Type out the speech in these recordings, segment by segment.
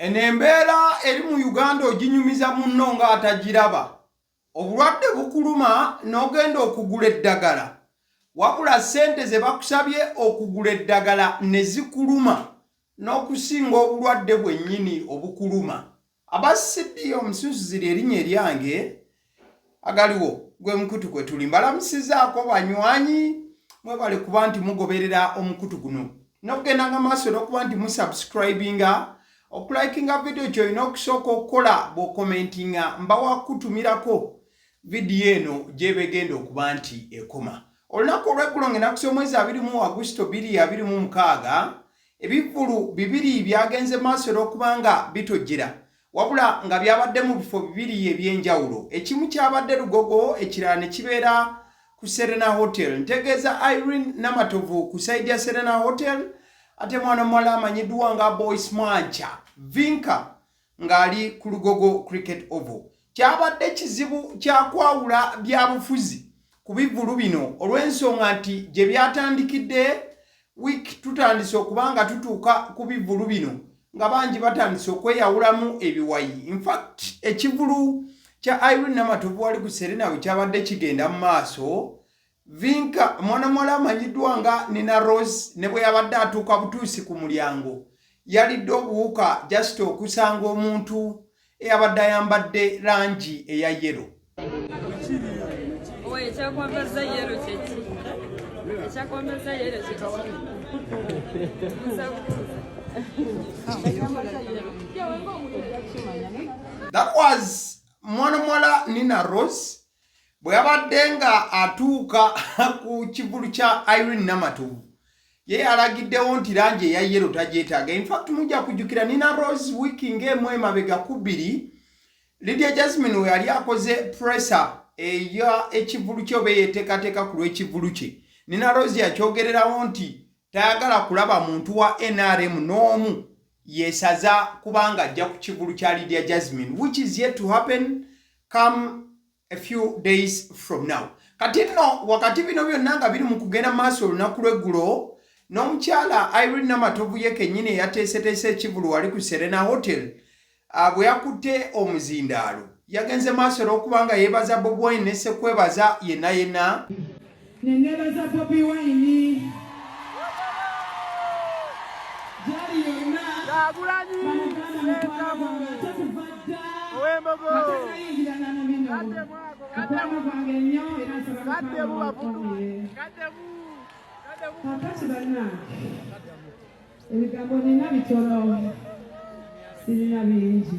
Eno embeera eri mu Uganda oginyumiza munno ng'atagiraba. Obulwadde bukuluma n'ogenda okugula eddagala wabula ssente ze bakusabye okugula eddagala ne zikuluma n'okusinga obulwadde bwennyini obukuluma. Aba CDO omusunsuzi lye linnya eryange agaliwo gwe mukutu kwe tuli. Mbalamusizaako banywanyi mwebale kuba nti mugoberera omukutu guno n'okugendanga maaso n'okuba nti musubscribinga okulikinga vidiyo kyolina okusooka okukola bw'okomentinga mbawa kukutumirako vidiyo eno gyeba egenda okuba nti ekoma. Olunaku olweggulo ng'enaku z'omwezi 20 Agusito 2026 Ebivvulu bibiri byagenze maaso olw'okuba nga bitojjera wabula nga byabadde mu bifo bibiri eby'enjawulo. Ekimu kyabadde Lugogo ekirala ne kibeera ku Serena Hotel. Ntegeeza Irene Namatovu ku sayidi ya Serena Hotel ate mwana omuwala amanyiddwa nga Boyce Mwancha Vinka ng'ali ku Lugogo Cricket Oval. Kyabadde kizibu kya kwawula byabufuzi ku bivvulu bino olw'ensonga nti gye byatandikidde wiiki tutandise okuba nga tutuuka ku bivvulu bino nga bangi batandise okweyawulamu ebiwayi. Infact ekivvulu kya Irene Namatovu wali ku Serena bwe kyabadde kigenda mu maaso, Vinka mwana muwala amanyiddwa nga Nina Rose ne bwe yabadde atuuka butuusi ku mulyango yalidde obuwuka just okusanga omuntu eyabadde ayambadde langi eya yero. That was mwana muwala Nina Rose bwe yabadde nga atuuka ku kivulu kya Irene Namatovu ye yalagiddewo nti langi eya yero tagyetaaga. Infact mujja kujjukira Nina Rose wiiki ng'emu emabega ku bbiri Lydia Jasmine we yali akoze pressa eya ekivulu kye oba eyeteekateeka ku lw'ekivulu kye Nina Rose yakyogererawo nti tayagala kulaba muntu wa NRM n'omu yesaza kubanga ajja ku kivulu kya Lydia Jasmine which is yet to happen come a few days from now. Kati nno wakati bino byonna nga biri mu kugenda maaso olunaku lw'eggulo n'omukyala Irene Namatovu ye kennyini eyateeseteese ekivulu wali ku Serena Hotel bwe yakutte omuzindaalo yagenze maaso olw'okuba nga yeebaza Bobi Wine ne Ssekwebaza yenna yenna. Ne neebaza Bobi Wine gyali yonna bamuganda mukwano gwange ate kuva dda nga tannayingirana mu bino mukwano gwange nnyo era nsaba Mukama amukuumire. Kaakati bannange ebigambo nina bitono sirina bingi.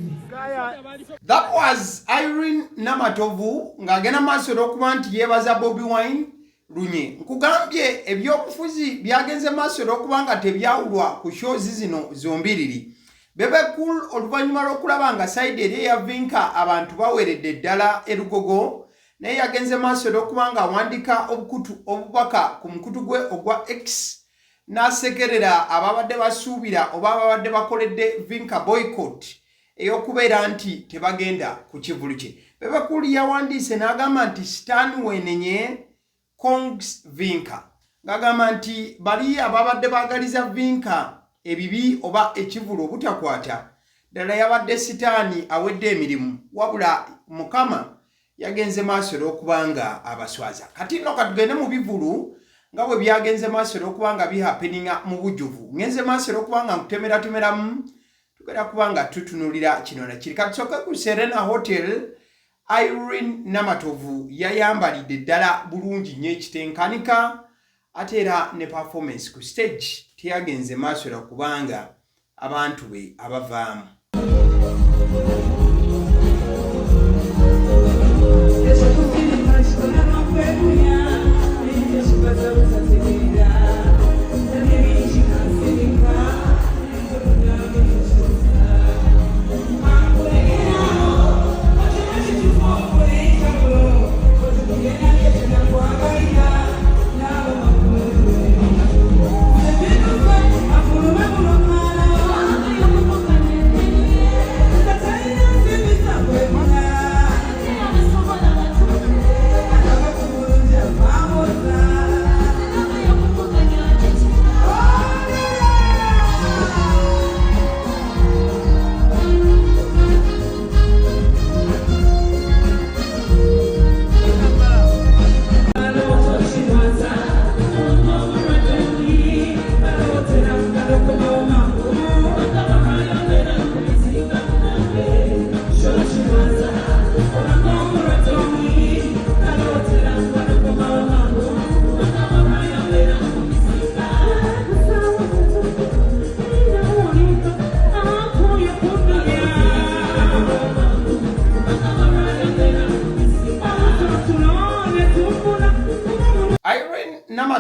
That was Irene Namatovu ng'agenda maaso olw'okuba nti yeebaza Bobi Wine lunye. Nkugambye ebyobufuzi byagenze maaso olw'okuba nga tebyawulwa ku shows zino zombiriri. Bebe Cool oluvannyuma lw'okulaba nga sayidi eri eya Vinka abantu baweredde ddala e Lugogo naye yagenze maaso olw'okuba nga awandiika obukutu obubaka ku mukutu gwe ogwa X n'asekerera ababadde basuubira oba ababadde bakoledde Vinka boycott ey'okubeera nti tebagenda ku kivulu kye. Bebe Cool yawandiise n'agamba nti sitaani weenenye Congs Vinka ng'agamba nti bali ababadde baagaliza Vinka ebibi oba ekivulu obutakwata ddala yabadde sitaani awedde emirimu wabula Mukama yagenze maaso era okuba nga abaswaza. Kati nno katugende mu bivulu nga bwe byagenze maaso era okuba nga bihapeninga mu bujjuvu. Ngenze maaso era okuba nga nkutemeratemeramu tugenda kuba nga tutunulira kino na kiri. Katusooke ku Serena Hotel. Irene Namatovu yayambalidde ddala bulungi nnyo ekitenkanika ate era ne performance ku stage teyagenze maaso era kubanga abantu be abavaamu.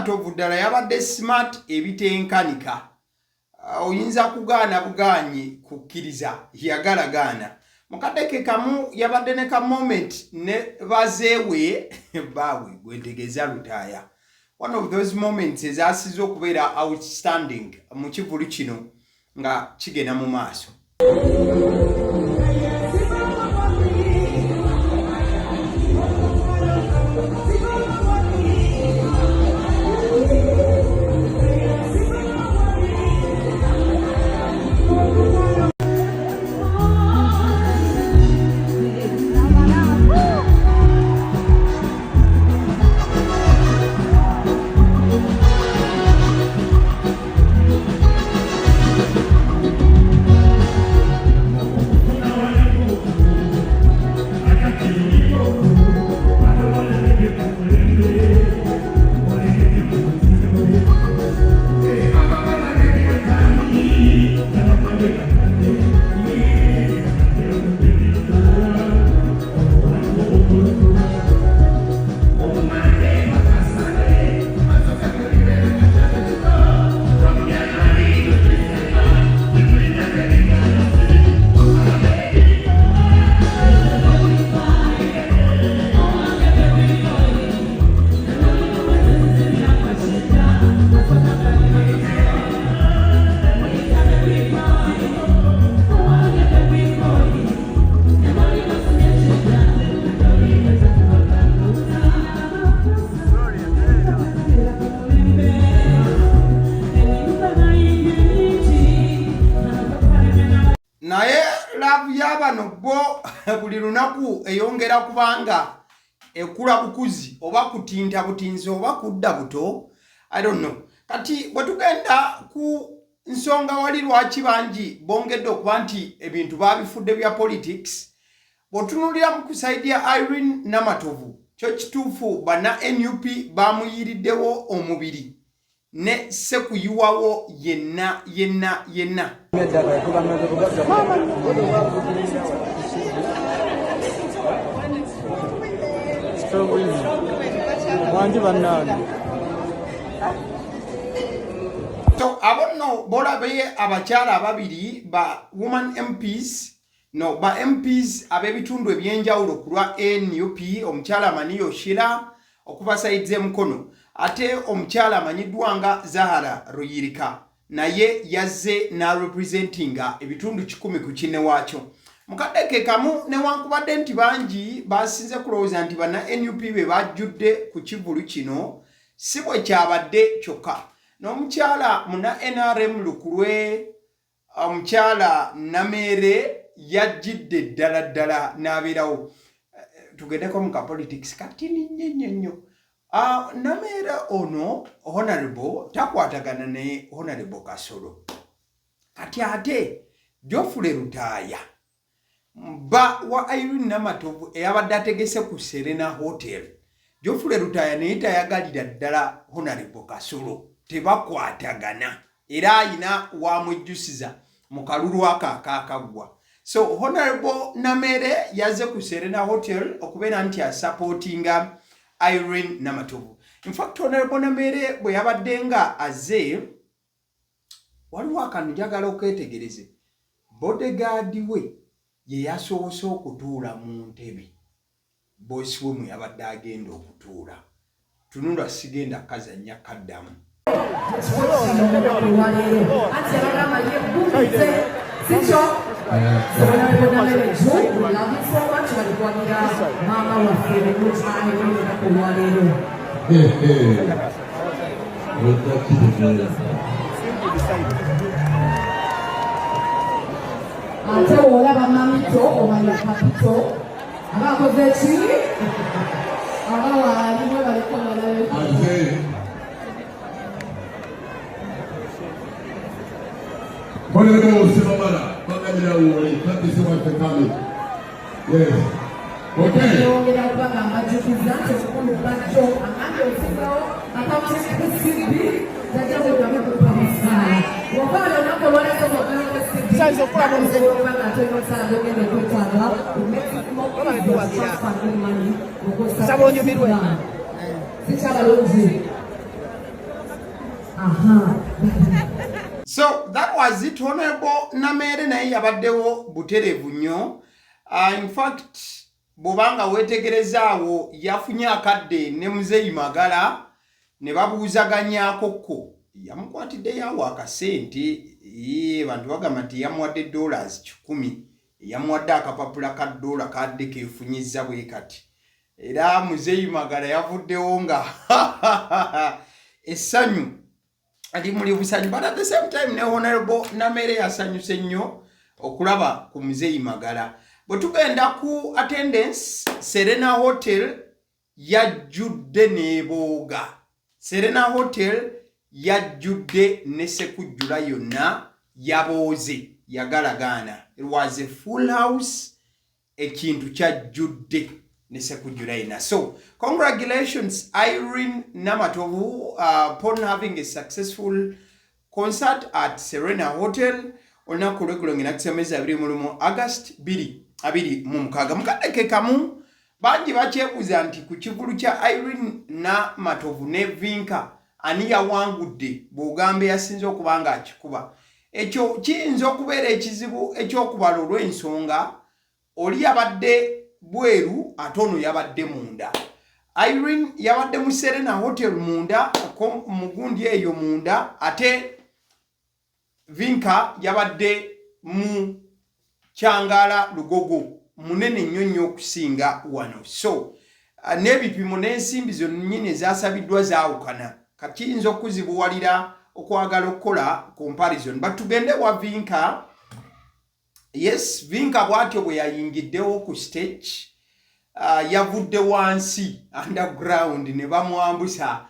Namatovu ddala yabadde smart ebitenkanika. Oyinza kugaana bugaanyi kukkiriza, yagala gaana. Mu kadde ke kamu yabadde ne ka moment ne bazeewe baawe gwentegeeza Lutaaya. One of those moments ezasize okubeera outstanding mu kivulu kino nga kigenda mu maaso. Naye laavu y'abano bo buli lunaku eyongera kubanga ekula bukuzi oba kutinta butinzi oba kudda buto, I don't know. Kati bwe tugenda ku nsonga wali lwaki bangi bongedde okuba nti ebintu babifudde bya politics, bw'otunuulira mu ku sayidi ya Irene Namatovu, kyo kituufu banna NUP bamuyiiriddewo omubiri ne sekuyiwawo yenna yenna yenna. Wangi bannange. So abo nno bolabye abakyala ababiri ba woman MPs, no ba MPs ab'ebitundu eby'enjawulo ku lwa NUP, omukyala Maniyo Shila okuva sayidi z'emukono, ate omukyala amanyiddwa nga Zahara Ruyirika naye yazze n'arepresentinga ebitundu 100 ku kinne waakyo. Mukadde ke kamu, newankubadde nti bangi basinze kulowooza nti banna NUP be bajjudde ku kivvulu kino, si bwe kyabadde kyokka. N'omukyala muna NRM Lukulwe, omukyala Nameere yajjidde ddala ddala n'abeerawo. Tugendeko mu ka politics katini nnyo nnyo nnyo. Nameere ono honorable takwatagana ne honorable Kasolo. Kati ate Geoffrey Lutaaya bba wa Irene Namatovu eyabadde ategese ku Serena Hotel, Geoffrey Lutaaya naye tayagalira ddala honorable Kasolo, tebakwatagana era ayina wamwejjusiza mu kalulu ako akaakaggwa. So honorable Nameere yazze ku Serena Hotel okubeera nti asapootinga Irene Namatovu. In fact honorable Nameere bwe yabadde nga azze, waliwo akantu njagala okwetegereze. Bodyguard we ye yasoose okutuula mu ntebe boosi we mwe yabadde agenda okutuula. Tunula, sigenda kazannya kaddamu. Ate bw'olaba mamito omanya kapito aba akoze ki, aba waaliwe baliko balabe. Honorable Sibamala, Bagamira Woli, thank you so much for coming. Yes. Okay. Yongera okuba nga mbajjukiza nti omukulu Bajjo agambye okufugawo akawunti ya KCB tajja kuddamu kukuba musaala. Bw'oba olunaku olwaleero ng'ogala KCB, osobola okuba nga ate olina omusaala gw'ogenda okwetaaga. It makes it more easier to transfer good money okozesa Nsaba onyumirwe. KCB. Sikyabalungi. So that was it. Honorable Nameere naye yabaddewo butereevu nnyo. In fact, bw'obanga weetegerezaawo, yafunye akadde ne Muzeeyi Magala ne babuuzaganyako ko yamukwatiddeyo awo akasente. Bantu bagamba nti yamuwadde $100, yamuwadde akapapula ka ddoola kadde keefunyizza bwe kati. Era Muzeeyi Magala yavuddewo nga essanyu limuli busanyu, but at the same time ne Honorable Namere yasanyuse nnyo okulaba ku Muzeeyi Magala. Bwe tugenda ku attendance, Serena Hotel yajjudde n'ebooga. Serena Hotel yajjudde ne sekujjula yonna yabooze yagalagaana. It was a full house. Ekintu kyajjudde ne sekujjula yonna. So congratulations, Irene Namatovu, upon having a successful concert at Serena Hotel olunaku olweggulo ng'enaku mwezi 21 August 2026. Mukadde ke kamu, bangi bakyebuuza nti ku kivulu kya Irene Namatovu ne Vinka, ani yawangudde? Bw'ogamba yasinze okuba nga akikuba, ekyo kiyinza okubeera ekizibu ekyokubala olw'ensonga oli yabadde bweru ate ono yabadde munda. Irene yabadde mu Serena Hotel munda, mu gundi eyo munda, ate Vinka yabadde mu Kyangala Lugogo munene nnyo nnyo okusinga wano. So n'ebipimo n'ensimbi zonnyini ezasabiddwa zaawukana. Kati kiyinza okuzibuwalira okwagala okukola comparison, but tugende wa Vinka. Yes, Vinka bw'atyo bwe yayingiddewo ku stage, yavudde wansi underground ne bamwambusa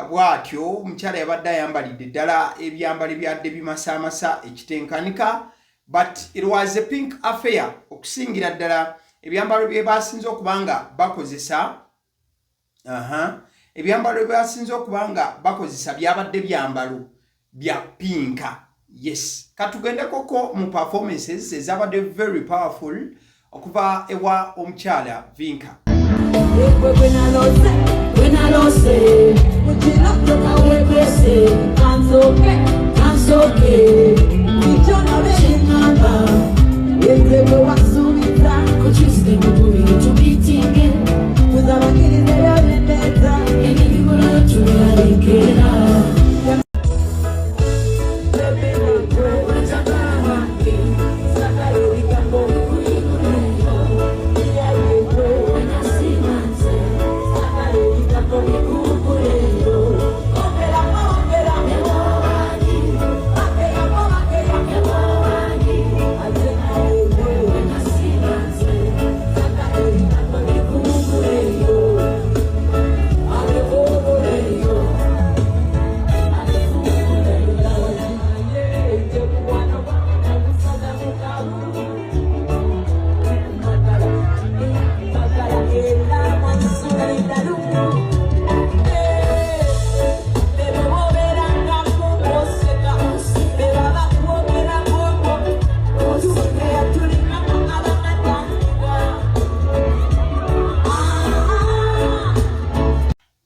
bw'atyo. Omukyala yabadde ayambalidde ddala ebyambalo ebyadde bimasaamasa ekitenkanika, but it was a pink affair. Okusingira ddala ebyambalo bye basinze okuba nga bakozesa, aha, ebyambalo bye basinze okuba nga bakozesa byabadde byambalo bya pink. Yes, katugendekoko mu performances ezabadde very powerful okuva ewa omukyala Vinka. Gwe nalose, mukiro tokawekwese, kansoke, kansoke, ekyo nobeŋŋamba, ebyo bwe wasuubiza. Ku Tuesday mutubiri tumeetinge. Kuzabakiriza ebyo Ebibula tubalekera. Omukyala wange. Sagala ebigambo Bikuyimuleyo. Nasimanze. Sagala ebigambo Bikukuleyo. Ongerako, ongerako. Ewowangi. Bakerako, bakerako. Ewowangi. Ate naye Nasimanze. Sagala ebigambo Bikukuleyo. Abikukuleyo. Abikukuleyo.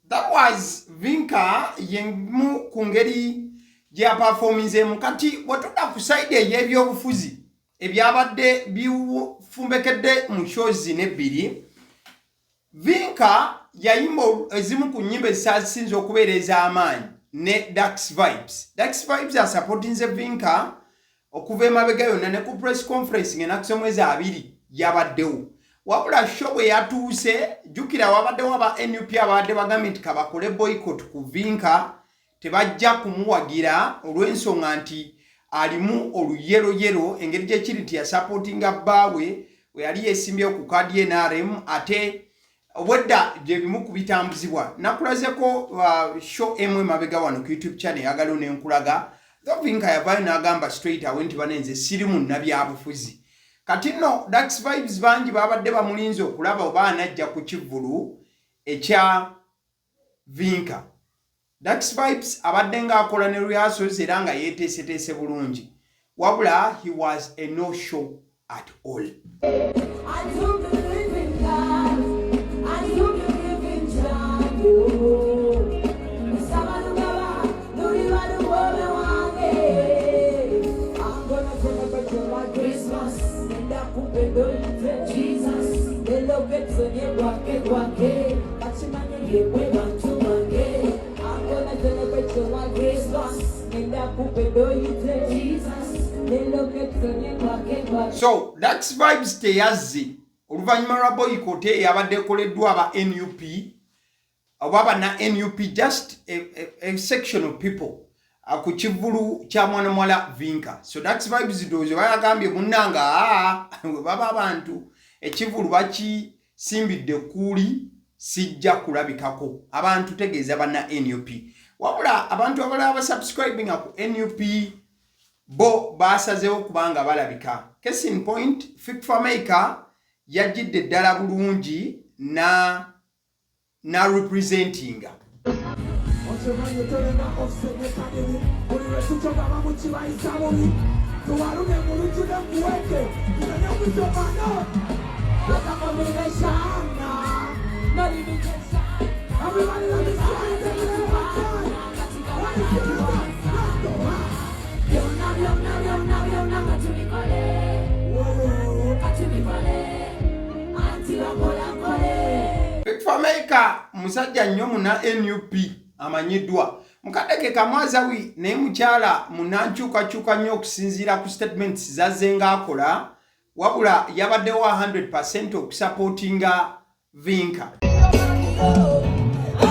That was Vinka, yemu ku ngeri gyeyaperforminzeemu. Kati bwetudda ku side ey'ebyobufuzi ebyabadde bifumbekedde mu shows zino ebbiri, Vinka yayimba ezimu ku nnyimba ezisasinze okubeera ez'amaanyi ne Dax Vibes. Dax Vibes asupportinze Vinka okuva emabega yonna, ne ku press conference ng'enaku z'omwezi 20 yabaddewo. Wabula show bwe yatuuse, jjukira wabaddewo aba NUP ababadde bagambye nti kabakole boycott ku Vinka, tebajja kumuwagira olw'ensonga nti alimu oluyeroyero, engeri gyekiri nti yasupportinga bbaawe we yali yeesimbyewo ku kaadi NRM, ate obwedda gye bimu ku bitambuzibwa. Nakulazeko show emu emabega wano ku YouTube channel eyagala nenkulaga. Vinka yavaayo n'agamba straight away nti banenze siri munnabyabufuzi. Kati nno Dax Vibes bangi babadde bamulinze okulaba oba anajja ku kivvulu ekya Vinka. Dax Vibes abadde ng'akola ne rehearsals era nga yeeteeseteese bulungi, wabula he was a no show at all. I do believe in God. I do believe in Jah. So Dax Vibes teyazze oluvannyuma lwa boycott eyabadde ekoleddwa aba NUP oba bana NUP, just a section of people ku kivvulu kya mwana muwala Vinka. So Dax Vibes ndowooza bayagambye munnanga aa bwe baba abantu ekivvulu bakisimbidde ekkuuli, sijja kulabikako. Abantu tegeeza banna NUP, wabula abantu abalala abasubscribinga ku NUP bo basazeewo kubanga balabika. Case in point, Fik Fameica yajjidde ddala bulungi na representinga. Okimanyi tolina offset ne Cardi B. Buli lwe tucoga bamukibayisa bubi. Tuwalume mu lujjudde nkuweke. Tumenye omusomano. Leka combination. Everybody let me see you take it one time. One, two, three, let's go. Byonna byonna byonna byonna katubikole. Whoa. Katubikole, anti bakola nkole. Fik Fameica musajja nnyo muna NUP amanyiddwa mukadde ke kamwazawi, naye mukyala munankyukakyuka nnyo okusinziira ku statements zazze ng'akola, wabula yabaddewo 100 okusupportinga Vinka. I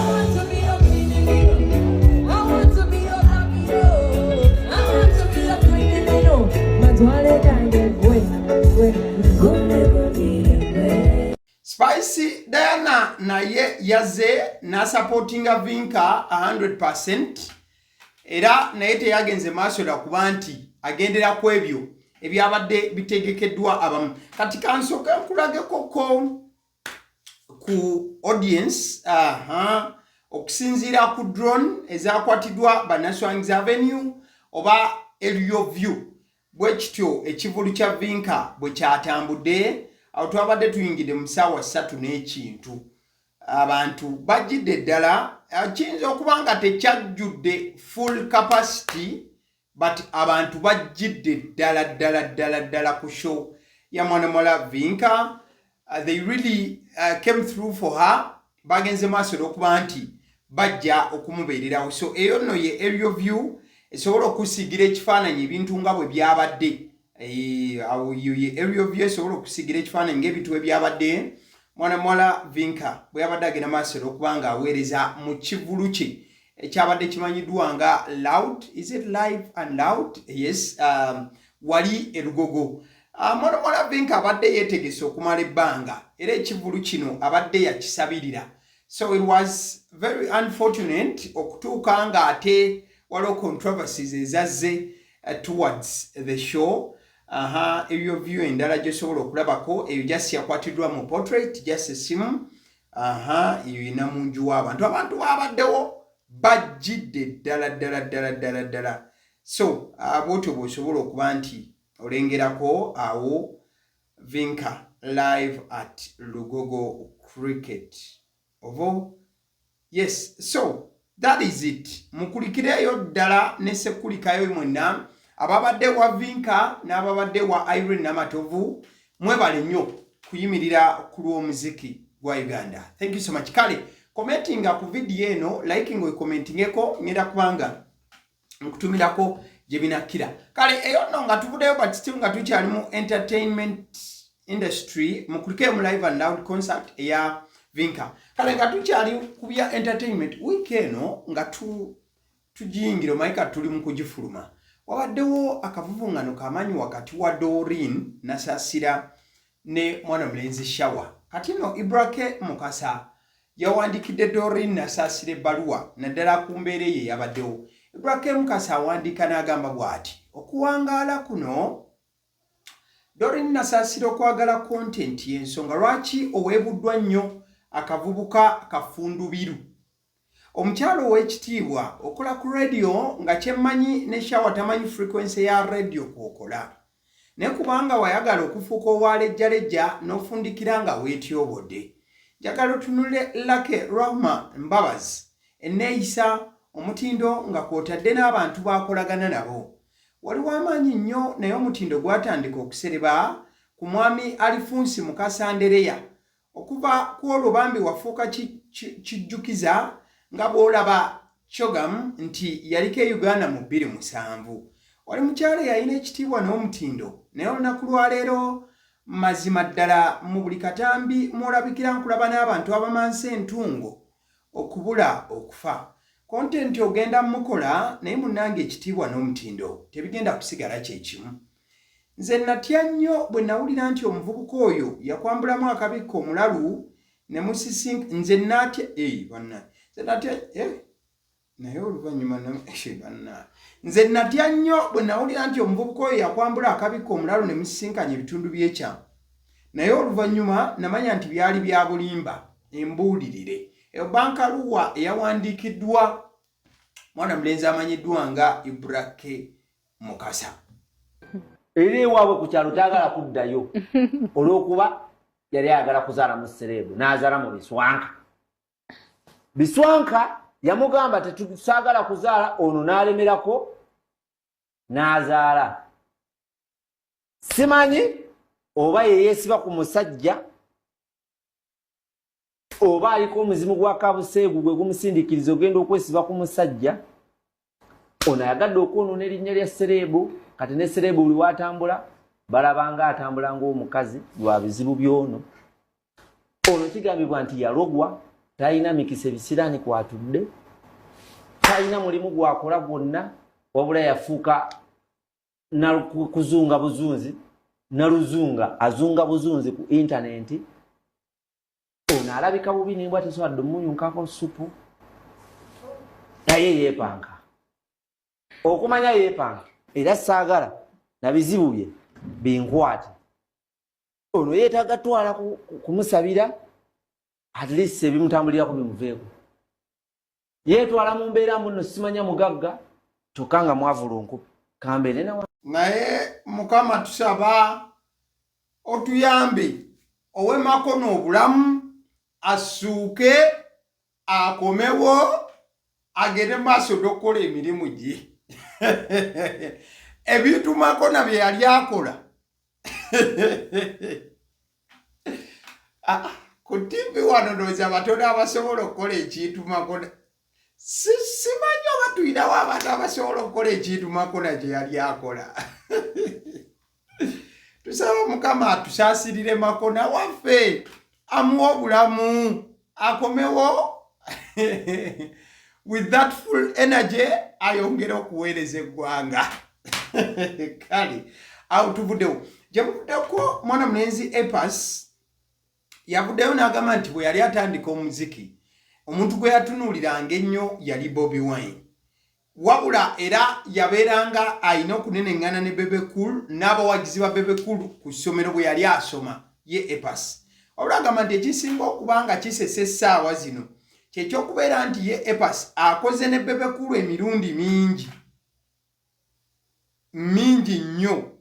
want to be a criminal. I want to be a happy. I want to be a criminal. Matwale gange gwe gwe gwe gwe. Spice Diana naye yazze n'asupportinga Vinka 100%, era naye teyagenze maaso lwakuba nti agendera ku ebyo ebyabadde bitegekeddwa abamu. Kati kansooke nkulagekoko ku audience. Aha, okusinziira ku drone ezakwatiddwa Bannaswangizi Avenue oba aerial view, bwe kityo ekivulu kya Vinka bwe kyatambudde. Awo twabadde tuyingidde mu ssaawa 3 n'ekintu, abantu bajjidde ddala. Kiyinza okuba nga tekyajjudde full capacity, but abantu bajjidde ddala ddala ddala ddala ku show ya mwana muwala Vinka. They really came through for her. Bagenze maaso olw'okuba nti bajja okumubeererawo. So eyo nno ye aerial view esobola okusiigira ekifaananyi ebintu nga bwe byabadde. Awo yo ye aerial view esobola okusiigira ekifaananyi ng'ebintu bwe byabadde mwana muwala Vinka bwe yabadde agenda maaso olw'okuba nga aweereza mu kivulu kye ekyabadde kimanyiddwa nga Loud, is it Live and Loud? Yes, wali erugogo. Mwana muwala Vinka abadde yeetegese okumala ebbanga, era ekivulu kino abadde yakisabirira. So it was very unfortunate okutuuka nga ate waliwo controversies ezazze towards the show. Aha, ebyo view endala gyosobola okulabako eyo just yakwatiddwa mu portrait, just esimu. Aha, eyo ina munju w'abantu, abantu babaddewo bajjidde ddala ddala ddala ddala ddala. So bwotyo bw'osobola okuba nti olengerako awo Vinka live at Lugogo Cricket Oval. Yes, so that is it. Mukulikireeyo ddala ne sekulikayo mwenna ababadde wa Vinka n'ababadde wa Irene Namatovu, mwebale nnyo kuyimirira ku lw'omuziki gwa Uganda. Thank you so much. Kale commentinga ku vidiyo eno, liking, okommentingeko, ngenda kubanga nkutumirako gye binakkira. Kale eyo nno nga tuvuddeyo, but still nga tukyali mu entertainment industry, mukulikeyo mu Live and Loud concert eya Vinka. Kale nga tukyali ku bya entertainment, wiiki eno nga tugiyingira, omanyi kati tuli mu kugifuluma, wabaddewo akavuvungano kamaanyi wakati wa Doreen Nasasira ne mwana mulenzi Shawa. Kati nno Ibrake Mukasa yawandikidde Doreen Nasasira ebbaluwa, naddala ku mbeera eyo eyabaddewo. Ibrake Mukasa awandiika n'agamba bw'ati: "Okuwangaala kuno, Doreen Nasasira, okwagala content y'ensonga lwaki oweebuddwa nnyo akavubuka kafundubiru. Omukyalo ow'ekitiibwa okola ku radio, nga kyemmanyi ne Shawa tamanyi frequency ya radio kwokola, naye kubanga wayagala okufuuka owalejjalejja n'ofundikira nga weetyobodde. Njagala otunule Lucky Rahma Mbabazi, enneeyisa, omutindo, nga kw'otadde n'abantu b'akolagana nabo. Waliwo amaanyi nnyo, naye omutindo gwatandika okusereba. ku mwami Alifunsi Mukasa Andereya. Okuva ku olwo bambi wafuuka kijjukiza nga bw'olaba CHOGM nti yaliko e Uganda mu 2007. Oli mukyala eyalina ekitiibwa n'omutindo, naye olunaku lwaleero mazima ddala mu buli katambi mw'olabikira nkulaba n'abantu abamansa entungo okubula okufa. Kontenti ogenda mukola naye munnange ekitiibwa n'omutindo tebigenda kusigala kye kimu. Nze natya nnyo bwe nawulira nti omuvubuka oyo yakwambulamu akabikka omulalu ne musisink nze natya banna nze natya naye oluvannyuma banna nze natya nnyo bwe nawulira nti omuvubuka oyo yakwambula akabikka omulalu ne musisinkanya ebitundu by'ekyama, naye oluvannyuma namanya nti byali bya bulimba. Embuulirire eyo bankaluwa eyawandiikiddwa mwana mulenzi amanyiddwa nga Ibrake Mukasa. Era ewaabwe ku kyalo tayagala kuddayo olw'okuba yali ayagala kuzaala mu sereebu n'azaala mu Biswanka. Biswanka yamugamba tetusaagala kuzaala, ono n'alemerako n'azaala. Simanyi oba yeyeesiba ku musajja oba aliko omuzimu gwa kabuseegu gwe gumusindiikiriza ogenda okwesiba ku musajja ono. Ayagadde okwonoona erinnya lya sereebu. Kati ne sereebu buli watambula balabanga atambula ng'omukazi lwa bizibu by'ono. Ono kigambibwa nti yalogwa, talina mikisa, ebisiraani kwatudde, talina mulimu gwakola gwonna, wabula yafuuka kuzunga buzunzi naluzunga, azunga buzunzi ku intaneti. Ono alabika bubi nembwa tesobola muyunkako supu, naye yeepanka okumanya yeepanka, era saagala na bizibu bye binkwate. Ono yeetaaga twala kumusabira, at least ebimutambulirako bimuveeko. Yeetwala mu mbeera muno, simanya mugagga kyokka nga mwavula onkupi kambeere nawa. Naye Mukama, tusaba otuyambe ow'emakono obulamu assuuke akomewo agende maaso n'okukola emirimu gye. Ebintu Makona bye yali akola ku TV wano, ndowooza batono abasobola okukola ekintu Makona. Simanyi oba tulinawo abantu abasobola okukola ekintu Makona kye yali akola. Tusaba Mukama atusaasirire Makona waffe, amuwe obulamu, akomewo with that full energy, ayongere okuweereza eggwanga. Kale awo tuvuddewo. Gye buvuddeko mwana mulenzi Apass yavuddeyo n'agamba nti bwe yali atandika omuziki, omuntu gwe yatunuuliranga ennyo yali Bobi Wine, wabula era yabeeranga alina okuneneŋŋana ne Bebe Cool n'abawagizi ba Bebe Cool ku ssomero bwe yali asoma ye Apass. Wabula agamba nti ekisinga okuba nga kisesa essaawa zino kyekyokubeera nti ye Apass akoze ne Bebe Cool emirundi mingi mingi nnyo,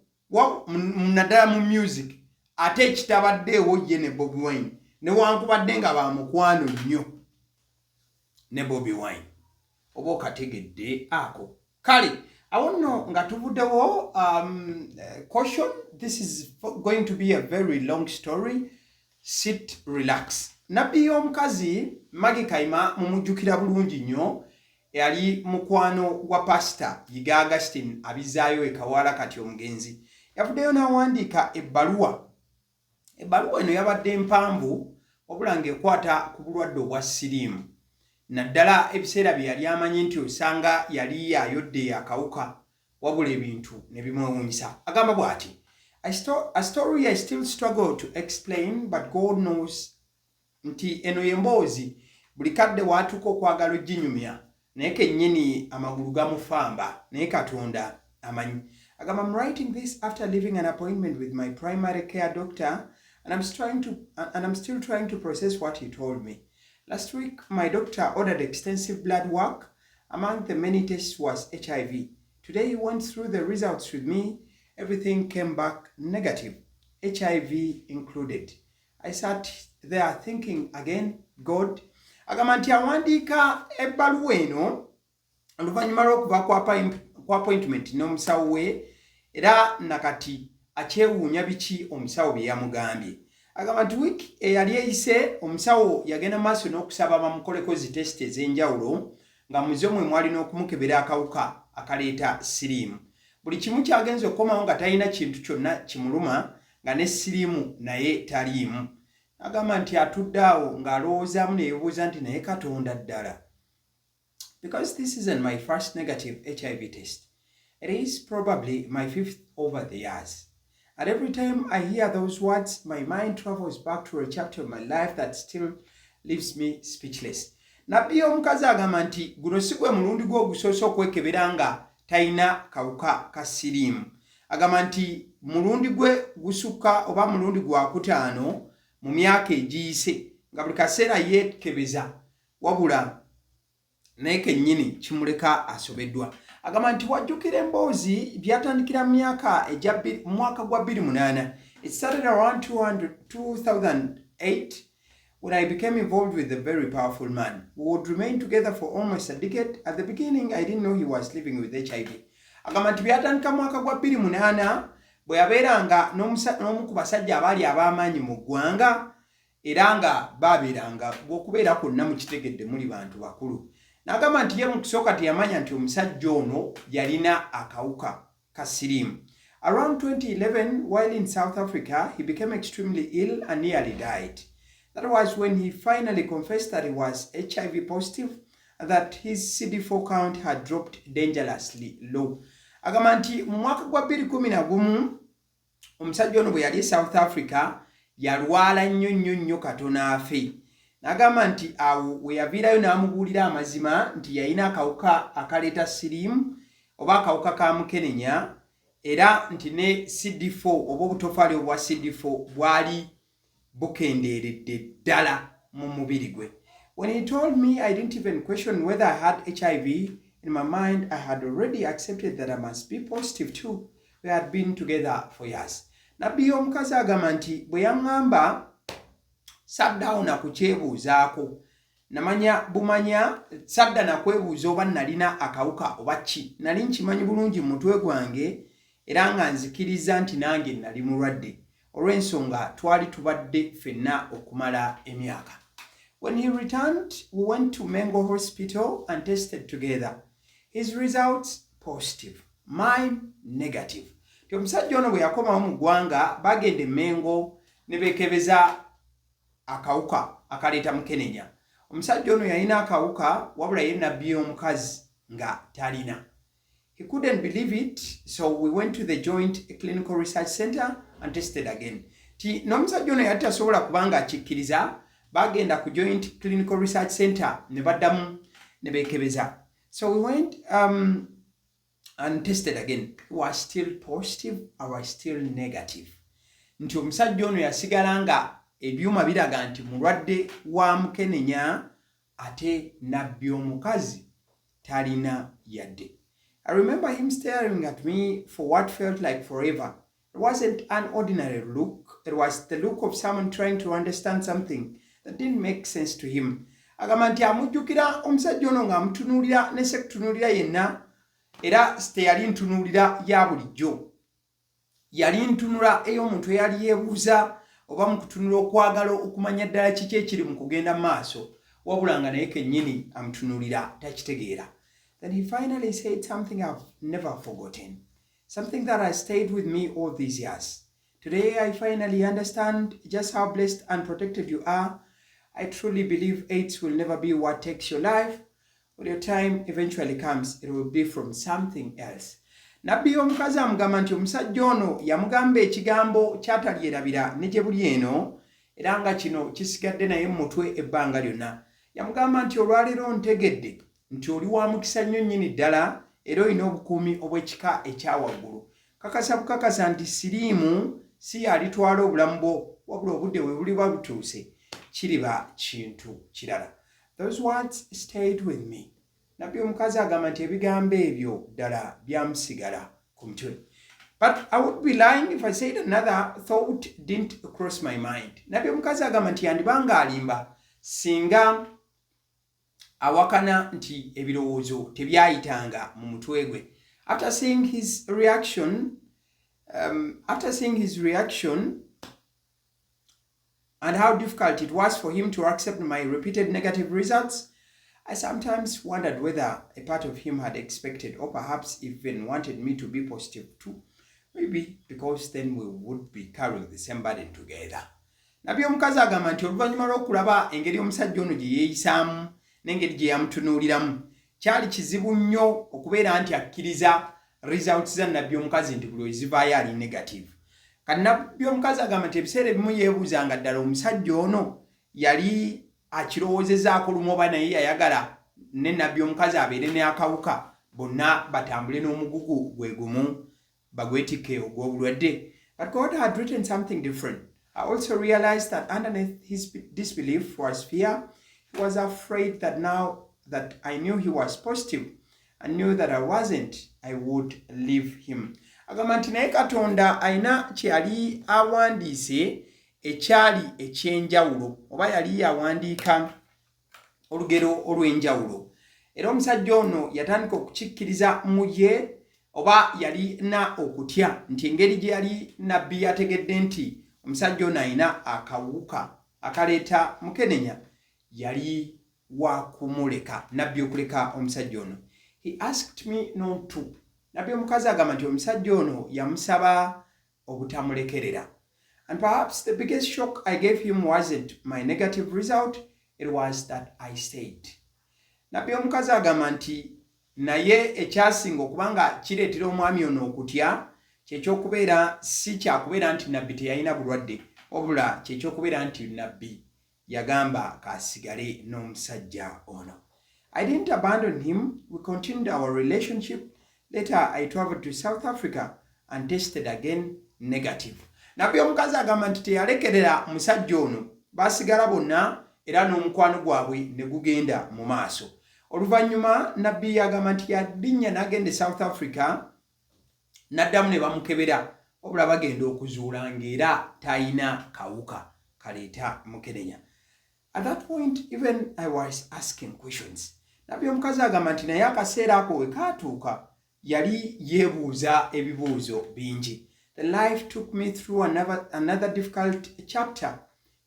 naddala mu music, ate ekitabaddeewo ye ne Bobi Wine, newankubadde nga bamukwano nnyo ne Bobi Wine. Oba okategedde ako? Kale awo nno nga tuvuddewo. Caution, this is going to be a very long story. Sit, relax. Nabbi y'omukazi Maggie Kaima mumujjukira bulungi nnyo, yali mukwano gwa Pasita Yiga Augustin Abizaayo e Kawaala. Kati omugenzi yavuddeyo n'awandiika ebbaluwa. Ebbaluwa eno yabadde mpanvu, wabula ng'ekwata ku bulwadde obwa siriimu, naddala ebiseera bye yali amanyi nti osanga yali ayodde akawuka, wabula ebintu ne bimwewuunyisa. Agamba bw'ati: "A story I still struggle to explain, but God knows." Nti eno y'emboozi buli kadde waatuuka okwagala oginyumya, naye kennyini amagulu gamufamba, naye Katonda amanyi. Agamba, "I'm writing this after leaving an appointment with my primary care doctor and I'm still trying to process what he told me. Last week my doctor ordered extensive blood work. Among the many tests was HIV. Today he went through the results with me. Everything came back negative, HIV included. I sat there thinking again, God." Agamba nti awandiika ebbaluwa eno oluvannyuma lw'okuva ku appointment n'omusawo we, era nakati Akyewuunya biki omusawo bye yamugambye. Agamba nti wiiki eyali eyise omusawo yagenda mu maaso n'okusaba bamukoleko zi test ez'enjawulo nga muzo mwe mwali n'okumukebera akawuka akaleeta siriimu. Buli kimu kyagenze okukomawo nga talina kintu kyonna kimuluma nga ne siriimu naye taliimu. Agamba nti atudde awo ng'alowoozaamu ne yeebuuza nti naye Katonda ddala? Because this isn't my first negative HIV test. It is probably my fifth over the years. And every time I hear those words, my mind travels back to a chapter of my life that still leaves me speechless. Nabbi omukazi agamba nti guno si gwe mulundi gwe ogusoose okwekebera nga talina kawuka ka siriimu. Agamba nti mulundi gwe gusukka oba mulundi gwakutaano mu myaka egiyise nga buli kaseera yeekebeza wabula naye kennyini kimuleka asobeddwa. Agamba nti wajjukira emboozi byatandikira mu myaka egya mu mwaka gwa 2008. It started around 200, 2008 when I became involved with a very powerful man. We would remain together for almost a decade. At the beginning, I didn't know he was living with HIV. Agamba nti byatandika mwaka gwa 2008 bwe yabeeranga n'omu ku basajja abaali ab'amaanyi mu ggwanga era nga baabeeranga bw'okubeera kwonna mukitegedde muli bantu bakulu. N'agamba nti ye mu kusooka teyamanya nti omusajja ono yalina akawuka ka siriimu. Around 2011, while in South Africa, he became extremely ill and nearly died. That was when he finally confessed that he was HIV positive and that his CD4 count had dropped dangerously low. Agamba nti mu mwaka gwa 2011 omusajja ono bwe yali e South Africa yalwala nnyo nnyo nnyo katono afe. N'agamba nti awo we yaviirayo n'amubuulira amazima nti yalina akawuka akaleeta siriimu oba akawuka ka mukenenya era nti ne CD4 oba obutofaali obwa CD4 bwali bukendeeredde ddala mu mubiri gwe. When he told me, I didn't even question whether I had HIV. In my mind, I had already accepted that I must be positive too. We had been together for years. Nabbi omukazi agamba nti bwe yaŋŋamba saddaawo na kukyebuuzaako, namanya bumanya sadda nakwebuuza oba nalina akawuka oba ki. Nali nkimanyi bulungi mu mutwe gwange era nga nzikiriza nti nange nali mulwadde olw'ensonga twali tubadde ffenna okumala emyaka. When he returned, we went to Mengo Hospital and tested together. His results positive, mine negative. Ti omusajja ono bwe yakomawo mu ggwanga bagenda e Mengo ne beekebeza akawuka akaleeta mukenenya. Omusajja ono yalina akawuka wabula ye nabbi omukazi nga talina. He couldn't believe it, so we went to the Joint Clinical Research Center and tested again. Ti n'omusajja ono yali tasobola kubanga akikkiriza, bagenda ku Joint Clinical Research Center ne baddamu ne beekebeza. So we went and tested again. He was still positive, I was still negative. Nti omusajja ono yasigala nga ebyuma biraga nti mulwadde wa mukenenya ate nabbi omukazi talina yadde. I remember him staring at me for what felt like forever. It wasn't an ordinary look. It was the look of someone trying to understand something that didn't make sense to him. Agamba nti amujjukira omusajja ono ng'amutunuulira ne sekutunuulira yenna era teyali ntunuulira ya bulijjo. Yali ntunula ey'omuntu eyali yeebuuza oba mu kutunula okwagala okumanya ddala kiki ekiri mu kugenda mu maaso wabula nga naye kennyini amutunuulira takitegeera. Then he finally said something I've never forgotten, something that has stayed with me all these years. Today I finally understand just how blessed and protected you are. I truly believe AIDS will never be what takes your life. When your time eventually comes, it will be from something else. Nabbi omukazi amugamba nti omusajja ono yamugamba ekigambo kyatalyerabira ne gye buli eno era nga kino kisigadde naye mu mutwe ebbanga lyonna. Yamugamba nti olwaleero ntegedde nti oli wa mukisa nnyo nnyini ddala era olina obukuumi obw'ekika ekya waggulu. Kakasa bukakasa nti siriimu si yalitwala obulamu bwo wabula obudde bwe buliba butuuse kiriba kintu kirala. Those words stayed with me. Nabbi omukazi agamba nti ebigambo ebyo ddala byamusigala ku mutwe. But I would be lying if I said another thought didn't cross my mind. Nabbi omukazi agamba nti yandibanga alimba singa awakana nti ebirowoozo tebyayitanga mu mutwe gwe. After seeing his reaction, After seeing his reaction and how difficult it was for him to accept my repeated negative results, I sometimes wondered whether a part of him had expected or perhaps even wanted me to be positive too. Maybe because then we would be carrying the same burden together. Nabbi omukazi agamba nti oluvannyuma lw'okulaba engeri omusajja ono gye yeeyisaamu n'engeri gye yamutunuuliramu, kyali kizibu nnyo okubeera nti akkiriza results za nabbi omukazi nti buli wezivaayo ali negative. Kati nabbi omukazi agamba nti ebiseera ebimu yeebuuzanga ddala omusajja ono yali akirowoozezaako lumu oba naye yayagala ne nabbi omukazi abeere n'akawuka, bonna batambule n'omugugu gwe gumu bagwetikke ogw'obulwadde. But God had written something different. I also realized that underneath his disbelief was fear. He was afraid that now that I knew he was positive and knew that I wasn't, I would leave him. Agamba nti naye Katonda alina kye yali awandiise ekyali ekyenjawulo, oba yali yawandiika olugero olw'enjawulo, era omusajja ono yatandika okukikkiriza mu ye oba yalina okutya nti engeri gye yali nabbi yategedde nti omusajja ono alina akawuka akaleeta mukenenya, yali wa kumuleka nabbi okuleka omusajja ono. He asked me not to. Nabbi omukazi agamba nti omusajja ono yamusaba obutamulekerera. And perhaps the biggest shock I gave him wasn't my negative result, it was that I stayed. Nabbi omukazi agamba nti naye ekyasinga okuba nga kireetera omwami ono okutya kyekyokubeera si kyakubeera nti nabbi teyalina bulwadde, wabula kyekyokubeera nti nabbi yagamba kasigale n'omusajja ono. I didn't abandon him. We continued our relationship. Later I traveled to South Africa and tested again, negative. Nabbi omukazi agamba nti teyalekerera musajja ono, basigala bonna era n'omukwano gwabwe ne gugenda mu maaso. Oluvannyuma nabbi agamba nti yalinnya n'agenda e South Africa, n'addamu ne bamukebera, wabula bagenda okuzuula ng'era talina kawuka kaleeta mukenenya. At that point even I was asking questions. Nabbi omukazi agamba nti naye akaseera ako we kaatuuka yali yeebuuza ebibuuzo bingi. The life took me through another difficult chapter,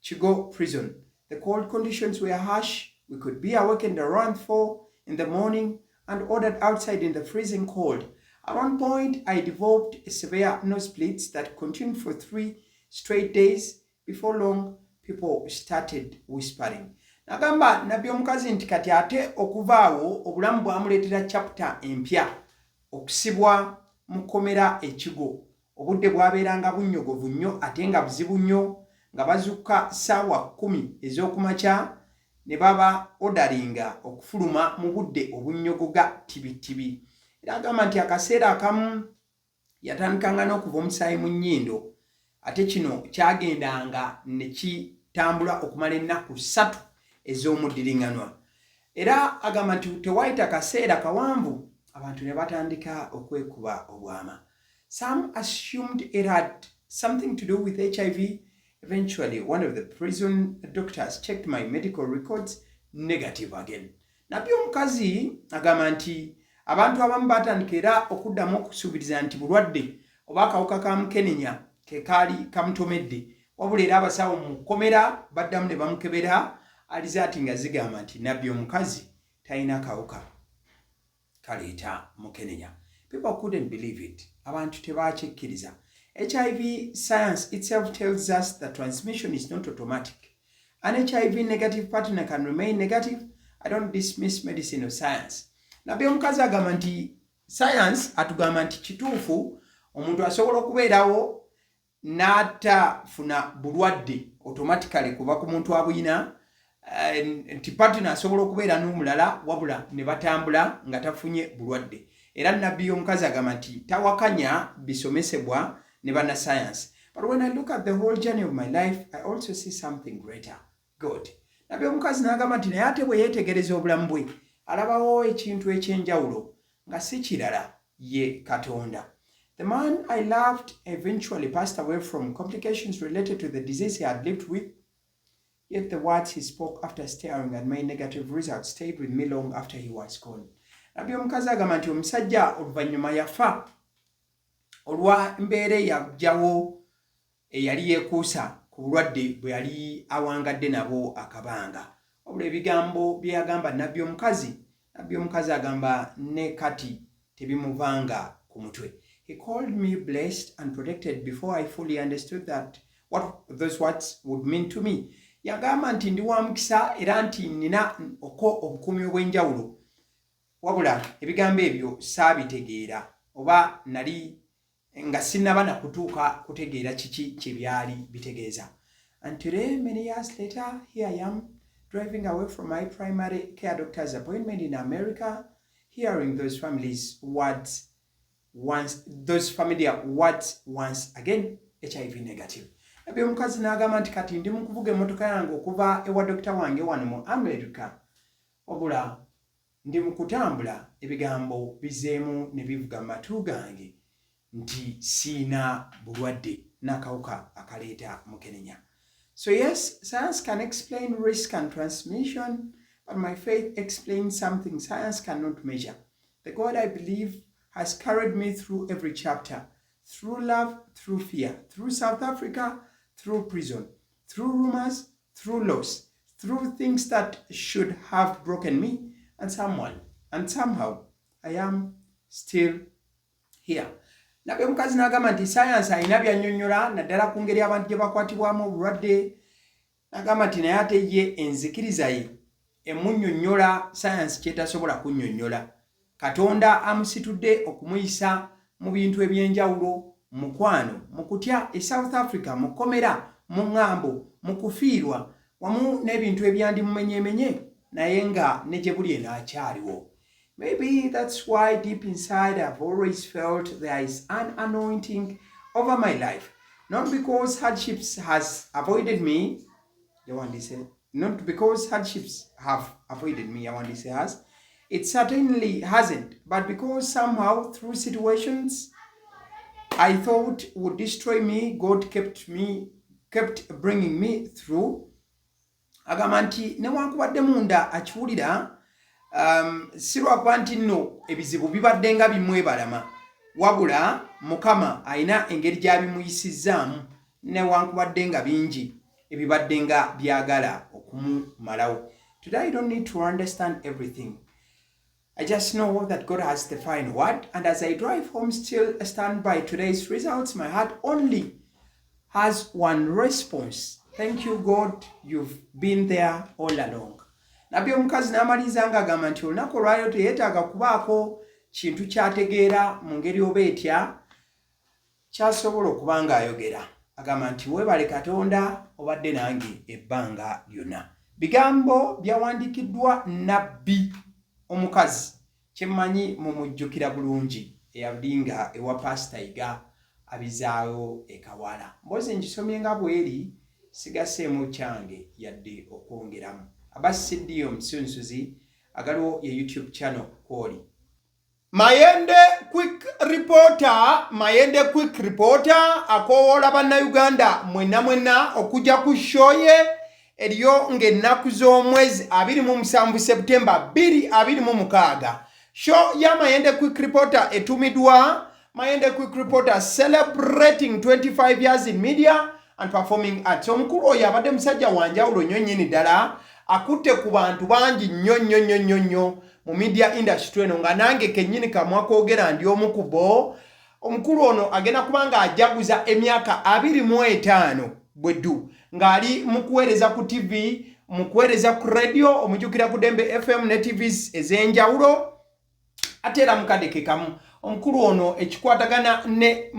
Kigo Prison. The cold conditions were harsh. We could be awakened around 4 in the morning and ordered outside in the freezing cold. At one point, I developed severe nosebleeds that continued for 3 straight days. Before long, people started whispering. Nagamba nabbi omukazi nti kati ate okuvaawo obulamu bwamuleetera chapter empya, okusibwa mu kkomera ekigo. Obudde bwabeeranga bunnyogovu nnyo ate nga buzibu nnyo, nga bazukka ssaawa 10 ez'okumakya ne baba orderinga okufuluma mu budde obunnyogoga tibitibi. Era agamba nti akaseera akamu yatandikanga n'okuva omusaayi mu nnyindo, ate kino kyagendanga ne kitambula okumala ennaku 3 ez'omuddiriŋŋanwa. Era agamba nti tewayita kaseera kawanvu abantu ne batandika okwekuba obwama. Some assumed it had something to do with HIV. Eventually one of the prison doctors checked my medical records, negative again. Nabbi omukazi agamba nti abantu abamu batandika era okuddamu okusuubiriza nti bulwadde oba akawuka ka mukenenya ke kaali kamutomedde, wabula era abasawo mu kkomera baddamu ne bamukebera, results nga zigamba nti nabbi omukazi talina kawuka kaleeta mukenenya. People couldn't believe it. Abantu tebakikkiriza. HIV science itself tells us that transmission is not automatic. An HIV negative partner can remain negative. I don't dismiss medicine or science. Nabbi omukazi agamba nti science atugamba nti kituufu omuntu asobola okubeerawo n'atafuna bulwadde automatically kuva ku muntu abuyina, nti partner asobola okubeera n'omulala wabula ne batambula nga tafunye bulwadde. Era nabbi omukazi agamba nti tawakanya bisomesebwa ne bannasayansi. But when I look at the whole journey of my life, I also see something greater, God. Nabbi omukazi n'agamba nti naye ate bwe yeetegereza obulamu bwe alabawo ekintu ekyenjawulo nga si kirala ye Katonda. The man I loved eventually passed away from complications related to the disease he had lived with. Yet the words he spoke after staring at my negative results stayed with me long after he was gone. Nabbi omukazi agamba nti omusajja oluvannyuma yafa. olwa mbeera eyajjawo eyali yeekuusa ku bulwadde bwe yali awangadde nabo akabanga. Wabula ebigambo bye yagamba nnabbi omukazi, nnabbi omukazi agamba ne kati tebimuvanga ku mutwe. He called me blessed and protected before I fully understood that what those words would mean to me. Yagamba nti ndi wa mukisa era nti nnina oko obukuumi obw'enjawulo. Wabula ebigambo ebyo saabitegeera oba nali nga sinnaba na kutuuka kutegeera kiki kye byali bitegeeza. And today, many years later, here I am driving away from my primary care doctor's appointment in America, hearing those families words once, those familiar words once again, HIV negative. Nabbi omukazi n'agamba nti kati ndi mu kuvuga emmotoka yange okuva ewa dokita wange wano mu America, wabula ndi mu kutambula ebigambo bizeemu ne bivuga mu matu gange nti siina bulwadde n'akawuka akaleeta mukenenya. So yes, science can explain risk and transmission, but my faith explains something science cannot measure. The God I believe has carried me through every chapter, through love, through fear, through South Africa, through prison, through rumors, through loss, through things that should have broken me, and someone, and somehow I am still here. Nabbi omukazi n'agamba nti sayansi alina byannyonnyola naddala ku ngeri abantu gye bakwatibwamu obulwadde, n'agamba nti naye ate ye enzikiriza ye emunnyonnyola sayansi kyetasobola kunnyonnyola. Katonda amusitudde okumuyisa mu bintu eby'enjawulo, mukwano, mu kutya e South Africa, mu kkomera, mu ŋŋambo, mu kufiirwa wamu n'ebintu ebyandimumenyeemenye naye nga ne gye buli eno akyaliwo. Maybe that's why deep inside I've always felt there is an anointing over my life. Not because hardships has avoided me, yawandiise, not because hardships have avoided me, yawandiise has. It certainly hasn't, but because somehow through situations I thought would destroy me, God kept bringing me through. Agamba nti newankubadde munda akiwulira si lwakuba nti nno ebizibu bibadde nga bimwebalama, wabula Mukama alina engeri gy'abimuyisizzaamu newankubadde nga bingi ebibadde nga byagala okumumalawo. Today I don't need to understand everything. I just know that God has the final word, and as I drive home, still stand by today's results, my heart only has one response. Thank you, God, you've been there all along. Nabbi omukazi n'amaliriza ng'agamba nti olunaku olwaleero teyeetaaga kubaako kintu kyategeera mu ngeri oba etya kyasobola okuba ng'ayogera. Agamba nti weebale Katonda obadde nange ebbanga lyonna. Bigambo byawandiikiddwa nabbi omukazi kyemmanyi mumujjukira bulungi eyalinga ewa Pasita Yiga abizaawo e Kawala. Mboozi ngisomye nga bweri sigaseemu kyange yadde okwongeramu. Aba CD omusunsuzi agaliwo ye YouTube channel kwoli. Mayende Quick Reporter, Mayende Quick Reporter akoowoola Bannayuganda mwenna mwenna okujja ku show ye eriyo ng'ennaku z'omwezi 27 September 2026. Show ya Mayende Quick Reporter etumiddwa Mayende Quick Reporter celebrating 25 years in media and performing arts. Omukulu oyo abadde musajja wa njawulo nnyo nnyini ddala, akutte ku bantu bangi nnyo nnyo nnyo nnyo nnyo mu media industry eno nga nange kennyini kamwa koogera ndi omu ku bo. Omukulu ono agenda kuba nga ajaguza emyaka 25 bweddu ng'ali mu kuweereza ku TV, mu kuweereza ku radio, omujjukira ku Dembe FM ne TVs ez'enjawulo. Ate era mukadde ke kamu omukulu ono ekikwatagana ne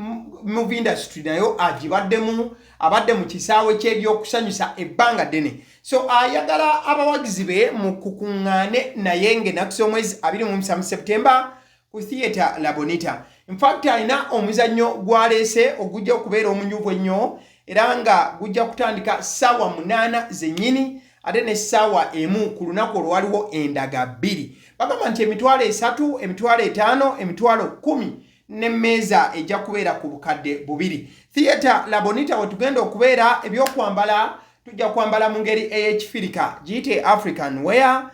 movie industry nayo agibaddemu, abadde mu kisaawe ky'ebyokusanyusa ebbanga ddene. So ayagala abawagizi be mu kukuŋŋaane naye ng'ennaku z'omwezi 27 September ku Theatre La Bonita. Infact alina omuzannyo gwaleese ogujja okubeera omunyuvu ennyo era nga gujja kutandika ssaawa 8 zennyini ate ne ssaawa 1 ku lunaku olwo waliwo endaga bbiri. Bagamba nti 30,000, 50,000, 10,000 n'emmeeza ejja kubeera ku 2000. Theatre La Bonita we tugenda okubeera. Ebyokwambala tujja kwambala mu ngeri ey'ekifirika, giyite African wear.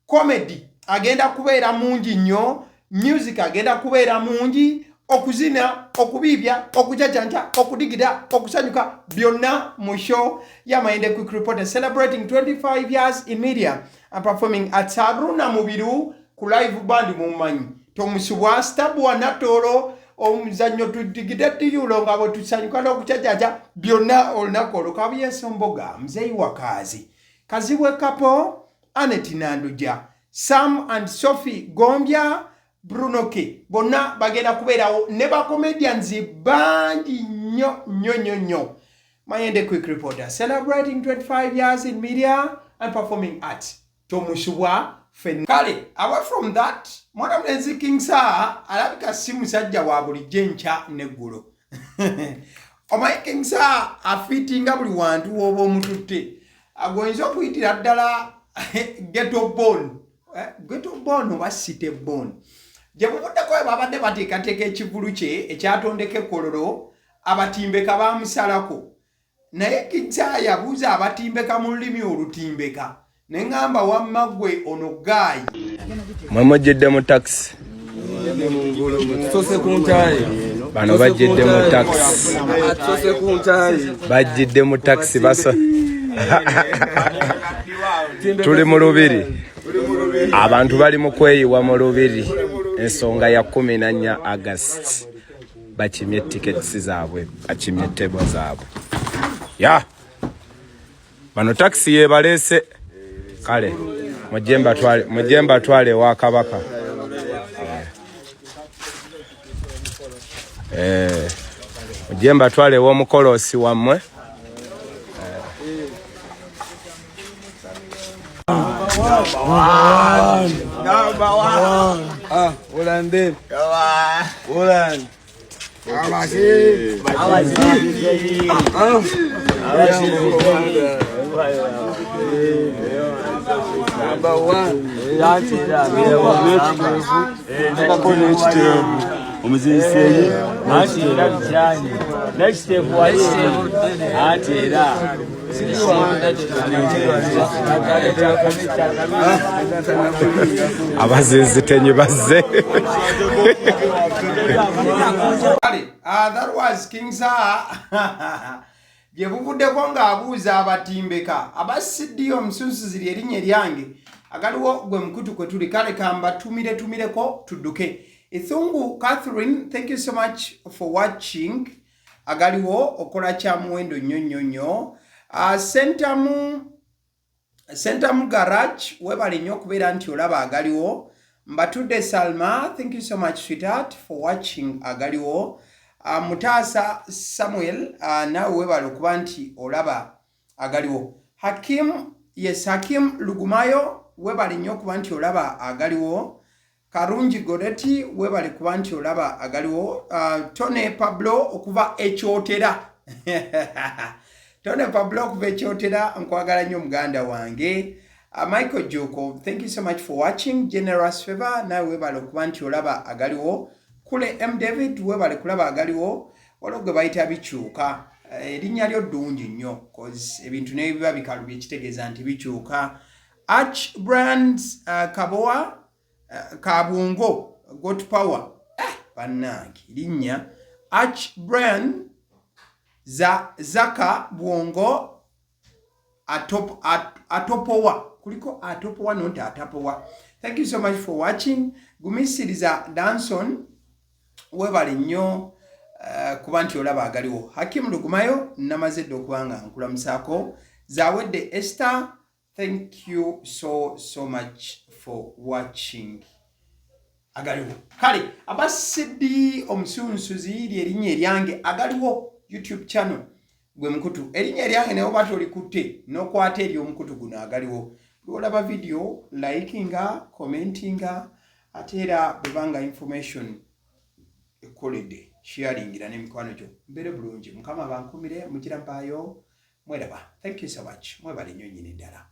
Comedy agenda kubeera mungi nnyo, music agenda kubeera mungi. Okuzina, okubiibya, okujajanja, okudigida, okusanyuka, byonna mu show ya Mayende Quick Reporter celebrating 25 years in media and performing at Haruna Mubiru ku live band. Mumanyi tomusubwa stabwa natoolo omuzannyo tudigide tiyulo nga bwe tusanyuka n'okucacaca byonna olunaku olwo. Kabuyeso Mboga, Muzeeyi Wakaazi, Kazibwe Kapo, Anet Nanduja, Sam and Sophie Gombya, Bruno K, bonna bagenda kubeerawo ne ba comedians bangi nnyo nnyo nnyo nnyo. Mayende Quick Reporter celebrating 25 years in media and performing arts, tomusubwa fenna. Kale, away from that, mwana mulenzi King Saha alabika si musajja wa bulijjo. Enkya neggulo omanyi King Saha afiitinga buli wantu w'oba omututte. Agoyinza okuyitira ddala ghetto born, ghetto born oba city born. Gye buvuddeko bwe babadde bateekateeka ekivulu kye ekyatondeka ekololo, abatimbeka baamusalako, naye King Saha yabuuza abatimbeka mu lulimi olutimbeka, ne ŋŋamba, wamma ggwe ono gaayi. Mwe mujjidde mu takisi? Tusose ku ntayi. Bano bajjidde mu takisi. Tusose ku ntayi. Bajjidde mu takisi baso. Tuli mu lubiri, abantu bali mu kweyiwa mu lubiri. Ensonga ya 14 August, bakimye tickets zaabwe, bakimye table zaabwe. Ya bano takisi yebaleese. Kale mujje mbatwale ewa Kabaka. Mujje mbatwale ew'omukoloosi wammwe. Ah, Holande. Holland. Ah. Number one. Omuzinseyi anti era bikyanye next step wali anti era. Abazinzitenyi bazze. Kale, that was King Saha gye buvuddeko ng'abuuza abatimbeka aba cdo. Omusunsuzi lyerinnya eryange, agaliwo gwe mukutu kwe tuli. Kale kambatumiretumireko tudduke. Ithungu Catherine, thank you so much for watching agaliwo, okola kya muwendo nnyo nnyo nnyo. Sentamu Garage, webale nnyo okubeera nti olaba agaliwo. Mbatudde Salma, thank you so much, sweetheart, for watching agaliwo. Mutaasa Samuel, naawe webale okuba nti olaba agaliwo. Hakim, yes, Hakim Lugumayo, webale nnyo okuba nti olaba agaliwo. Karungi Goreti, webale kuba nti olaba agaliwo. Tone Pablo okuva Ekyotera, Tone Pablo okuva Ekyotera, nkwagala nnyo muganda wange. Michael Joko, thank you so much for watching. Generous Favor, nawe webale okuba nti olaba agaliwo. Kule M David, webale kulaba agaliwo. Waliwo gwe bayita Bikyuka. Erinnya lyo ddungi nnyo, cause ebintu nebiba bikalubye kitegeeza nti bikyuka. Arch Brands, Kaboa, Kabungo Got Power, bannange linnya Arch Brand za Zaka Bwongo atopowa kuliko atopowa nonti atapowa. Thank you so much for watching. Gumisiriza Danson, webale nnyo kuba nti olaba agaliwo. Hakimu Lugumayo, namaze dde okuba nga nkulamusaako. Zawedde Esther, thank you so so much for watching agaliwo. Kale abasidi omusunsuzi lyerinnya eryange, agaliwo YouTube channel gwe mukutu. Erinnya eryange naye oba tolikutte n'okwata ery'omukutu guno agaliwo. Lwolaba video, likinga, commentinga, ate era bwebanga information ekoledde, sharingira n'emikwano gyo. Mbeere bulungi, Mukama bankumire, mugira mpaayo mweraba. Thank you so much, mwebale nnyo nnyini ddala.